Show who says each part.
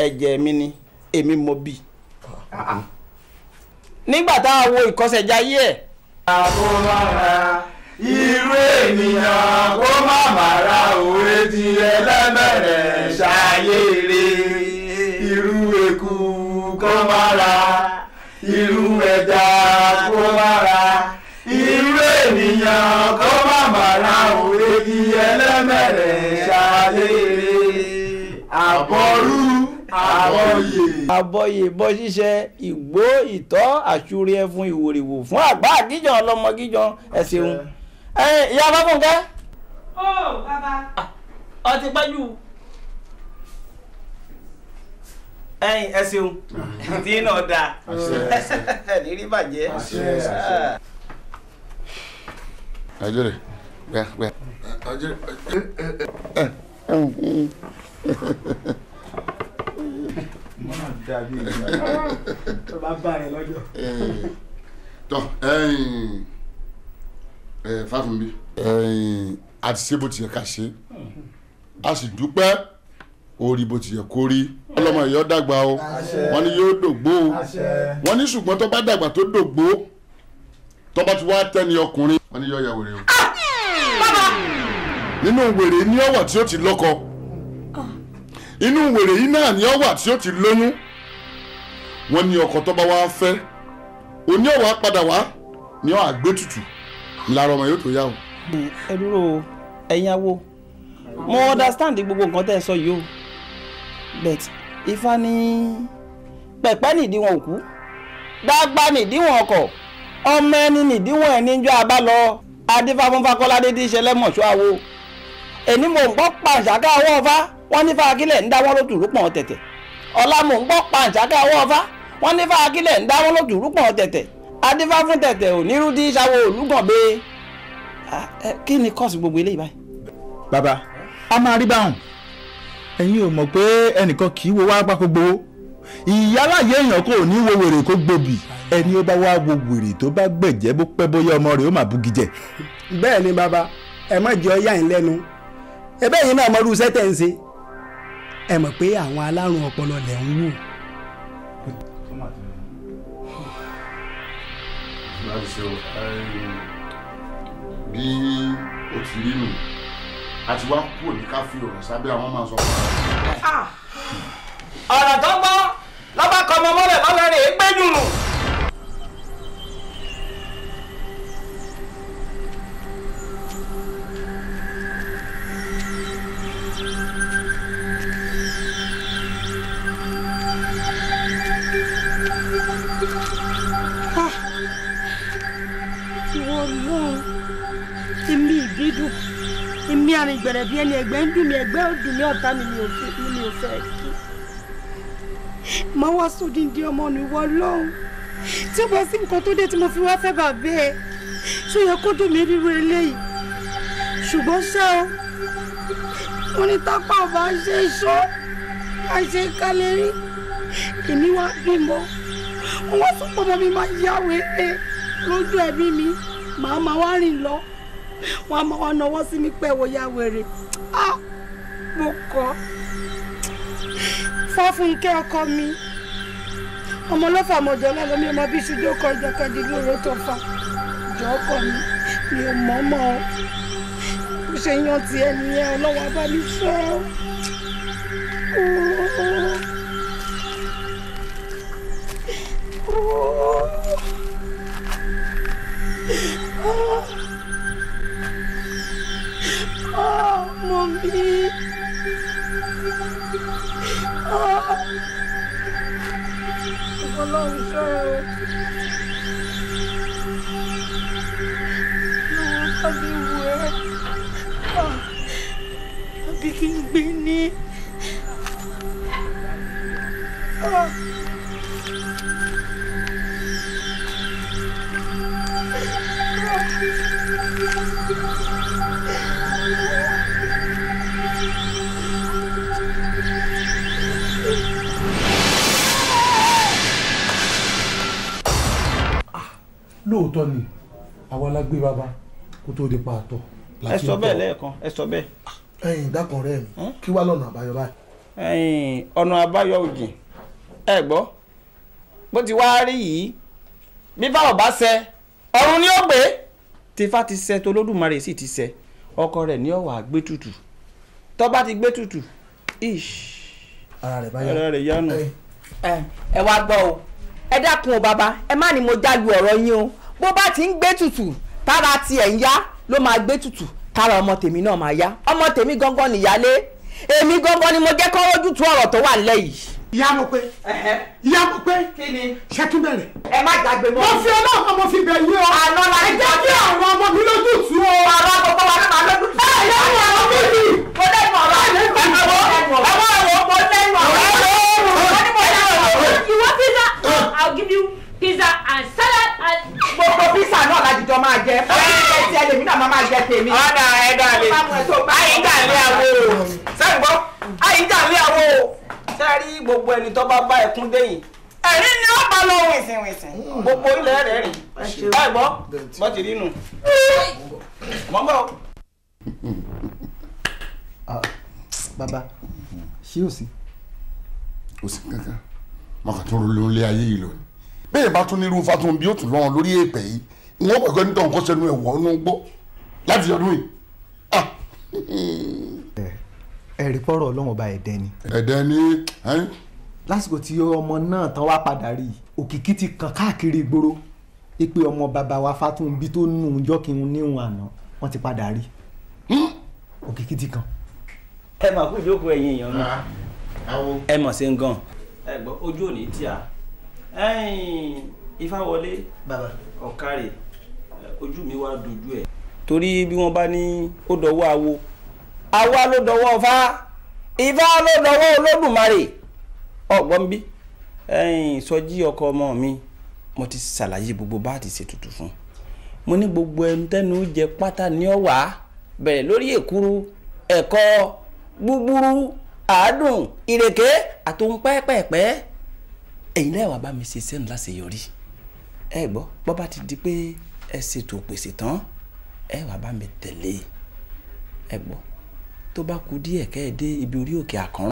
Speaker 1: Ẹ̀jẹ̀ mi ni, èmi mo bí. Nígbà tá a wo ìkọsẹ̀jayé ẹ̀.
Speaker 2: Àkómọ́ra irú ènìyàn kó má má ra òwe tí ẹlẹ́mẹ̀rẹ̀ ṣayé rè. Irú eku kó má ra, irú ẹja kó má ra, irú ènìyàn kó má má ra òwe tí ẹlẹ́mẹ̀rẹ̀ ṣayé rè. Àbọ̀rú àbọ̀yè.
Speaker 1: Àbọ̀yè bọ́ ṣíṣe ìgbó ìtọ́ àṣúrí ẹfun ìwòrìwò fún àgbà àgíjàn ọlọ́mọ gíjan ẹ ṣeun. Ìyá Fáfúnkẹ́.
Speaker 3: Ó bàbá.
Speaker 1: Ọ ti pẹ́ jù. Ẹ̀yin ẹ ṣeun tí náà dáa ní rí bàjẹ́.
Speaker 4: Ajere gbẹ gbẹ. Ajere. Tọ́ ẹ̀yin Fáfúnbí a ti ṣe bó ti yẹ ká ṣe, a sì dúpẹ́ orí bó ti yẹ kó rí. Ọlọ́mọ yìí ó dàgbà o, wọ́n ní yóò dògbó o, wọ́n ní ṣùgbọ́n tó bá dàgbà tó dògbó tó bá ti wá tẹ́ni ọkùnrin wọ́n ní yóò ya wèrè o. Nínú wèrè ní ọ̀wà tí ó ti lọ́kọ, inú wèrè yìí náà ní ọ̀wà tí ó ti lóyún. Wọ́n ní ọkọ tó bá wá fẹ́ òní ọ̀wà padà wá ní ọ̀ àgbétutù lára ọmọ yóò tó yá o.
Speaker 1: Ẹ dúró ẹ̀yin awo, mo understand gbogbo nǹkan tẹ́ ẹ sọ yìí o, but ifá ní pẹ̀pẹ́ nìdíwọ̀n òkú, dágbà nìdíwọ̀n ọkọ̀, ọmọ ẹni nìdíwọ̀n ẹni jọ abá lọ. Adífáfúnfakọ́ládé tí í ṣe lẹ́mọ̀ṣọ́ awo, èní mò ń gbọ́ pàǹṣáká ọwọ́ ọfá, wọ́n ní fàákílẹ̀ ń dáwọ́ lótù rúpọ̀n tẹ̀tẹ̀. Ọ̀la mò ń gbọ́ pàǹṣáká ọwọ́ ọfá, wọ́n ní fàákílẹ̀ ń dáwọ́ lótù rúpọ̀n tẹ̀tẹ̀. Adífáfún tẹ̀tẹ̀ ò nírú tí í ṣàwọ̀ olúgànbé. Kí ni kọ́ọ̀sì gbogbo eléyìí báyìí?
Speaker 5: Bàbá, a máa rí báwọn. Ẹ̀yin ò mọ̀ pé ẹnìkan kì í wo wá pákó gbowó. Ìyáláyé èèyàn kò ní wo wèrè kó gbòbì. Ẹni ó bá wá wo wèrè tó bá gbẹ̀jẹ́ bó pẹ́ bóyá ọmọ rẹ̀ ó máa bugi jẹ.
Speaker 6: Bẹ́ẹ̀ ni bàbá, ẹ má jẹ́ ọ yà yín lẹ́nu. Ẹbẹ́ yìí náà mọ̀rú iṣẹ́ tẹ̀ ń ṣe. Ẹ mọ̀ pé àwọn alárùn ọpọlọ lẹ̀ ń wò.
Speaker 4: Bí o ti rí nù, a ti wá kúrò ní ká fi ọ̀rọ̀ sábẹ́ àwọn máa sọ fún wa.
Speaker 1: Ọ̀rọ̀ tó gbọ́ lọ́ba kọ́ ọmọ mọ́lẹ̀ lọ́lọ́ rẹ̀ é gbẹ́jù nù.
Speaker 3: Ìwọ Ọlọ́run, èmi ìbídùn, èmi arìngbẹ̀rẹ̀ bí ẹni ẹgbẹ́ ń dùn mí, ẹgbẹ́ ò dùn mí, ọ̀tá mi ni ò fẹ́ kí. Màá wá sódìndín ọmọ mi, ìwọ Ọlọ́run, tí ó bá sí nǹkan tó dé tí mo fi wá fẹ́ bàbá ẹ̀, ṣó yẹ kó dùn mí ríru eléyìí? Ṣùgbọ́n ṣá o, mo ní tápá ọba ṣe é ṣó, àṣe kálẹ̀ rí, èmi wá bímọ, wọ́n sọ pé ọmọ mi máa yá wéré lójú ẹbí mi, màá máa wá rìn lọ, wọ́n á máa wá nọwọ́ sí mi pé wo ya wèrè. Á mo kọ́ Fáfúnkẹ́ ọkọ mi, ọmọ ọlọ́fà mọ̀jọ́ lọ́lọ́ mi, ọmọ bí ṣùjọ́ kọ ìjàkadì lóore tó fà jọ ọkọ mi, mi ò mọ̀ mọ́ ọ bó ṣe yan ti ẹni yẹn, ọlọ́wọ́ bá mi fẹ́ ọ. Ọmọ mi. Ọlọ́run ṣọ́ ẹ o. Lọ́wọ́ bá mi wù ẹ́. Àbí kí n gbé ní.
Speaker 7: Lóòótọ́ ni àwa la gbé bàbá kó tó di pa àtọ̀.
Speaker 1: Ẹ sọ bẹ́ẹ̀ lẹ́ẹ̀kan, ẹ sọ bẹ́ẹ̀.
Speaker 7: Ẹ̀yin dákan rẹ mi, kí wàá lọ́nà àbáyọ báyìí.
Speaker 1: Ọ̀nà àbáyọ òjì ẹ gbọ́ bó ti wá rí yìí bí fáwọn bá ṣẹ ọ̀run ni ó gbé tífá ti ṣẹ tolódùmarè sì ti ṣẹ ọkọ rẹ̀ ní ọ̀wà gbé tutù tó bá ti gbé tutù ish
Speaker 7: ara rẹ̀ bá yá
Speaker 1: ara rẹ̀ yánu.
Speaker 8: Ẹ wá gbọ́ o, ẹ dákun o bàbá, ẹ má ní mo jálu ọ̀rọ̀ yín o. Bó bá ti ń gbé tutù tára tiẹ̀ ń yá ló máa gbé tutù tára ọmọ tèmi náà máa yá. Ọmọ tèmi gangan nìyálé, èmi gangan ni mo jẹ́ kọ́ rójú tu ọ̀rọ̀ tó wà nílẹ̀ yìí.
Speaker 6: Ìyá mo pé, ìyá mo pé, ṣé tún bẹ̀rẹ̀.
Speaker 8: Ẹ má gbàgbé mọ́.
Speaker 6: Mo fi ọlọ́run mo fi bẹ̀ yín o.
Speaker 8: Àná la
Speaker 6: ẹ jẹ́ kí àwọn ọmọ mi lójú tu o.
Speaker 8: Àrà gbogbo wa náà máa lójú tu.
Speaker 6: Ẹ yẹ kí àwọn ọmọ mi.
Speaker 8: Mo lẹ́nu ọ̀rọ̀. Mo lẹ́nu ọ̀rọ̀.
Speaker 9: You want pizza? I'll give you pizza and salad and.
Speaker 8: Gbogbo pizza náà la jìjọ máa jẹ. Fọ́nrán ti ẹ lèmi náà máa jẹ tèmi.
Speaker 1: Ọ̀dà ẹ̀dá lè. Àyíjà lé àwo. Sẹ́yìn gbọ́, àyíjà lé àwo. Sẹ́rí gbogbo ẹni tó bá bá ẹkún dé yìí. Ẹ̀rín ni ó bá lọ wìsìnwìsìn. Gbogbo ilẹ̀ rẹ̀ rìn. Báyìí gbọ́, bọ́ ti rí nù. Mọ́ bọ́.
Speaker 7: Bàbá, ṣé o sí?
Speaker 4: O sí kankan. Mo kàn tún ronú lé ayé yìí lónìí. Bẹ́ẹ̀ bá tún ní irú Fátúnbí ó tún lọ́rùn lórí èèpẹ̀ yìí. Wọ́n pẹ̀lú ẹni tó ń kọ́ sẹ́nu ẹ̀wọ̀ ọ̀nù gbọ́ láti ọdún yìí.
Speaker 7: Ẹ̀rí pọ̀rọ̀ ọlọ́run ọba ẹ̀dẹ́ ni.
Speaker 4: Ẹ̀dẹ́ ni.
Speaker 7: Lásìkò tí ọmọ náà tán wá padà rí i, òkìkí ti kàn káàkiri ìgboro pé ọmọ bàbá wa Fátúnbí tó nù jọ́ kí n níhun àná wọ́n ti padà rí i. Òkìkí ti kàn.
Speaker 1: Ẹ mà kú ìjókòó ẹ̀yin èèyàn mi. Ẹ mọ̀ sí ń gan. Ẹ gbọ́ ojú òní tí a Ifáwọlé ọ̀kárẹ̀ ojú mi wá dojú ẹ̀. Torí bí wọ́n bá ní ó dọwọ́ awo, àwa ló dọwọ́ Ifá, Ifá ló dọwọ́ Olódùmarè. Ọ̀gbọ́n bí Sọjí ọkọ ọmọ mi, mo ti ṣàlàyé gbogbo bá ti ṣe tutù fún. Mo ní gbogbo ẹnu tẹ́nu jẹ pátá ní ọ̀wá bẹ̀rẹ̀ lórí èkuru, ẹ̀kọ, gbúgbúrú, àádùn, ìrèké àtòun pẹ́ẹ́pẹ́ẹ́pẹ́. Ẹ̀yin lẹ́wà bá mi ṣe sẹ́nu láṣeyọrí. Ẹ gbọ́, bọ́ bá ti di pé ẹ ṣètò pèsè tán, ẹ wà bá mi tẹ̀lé. Ẹ gbọ́, tó bá kú díẹ̀ kẹ́ ẹ dé ibi orí òkè àkànrán.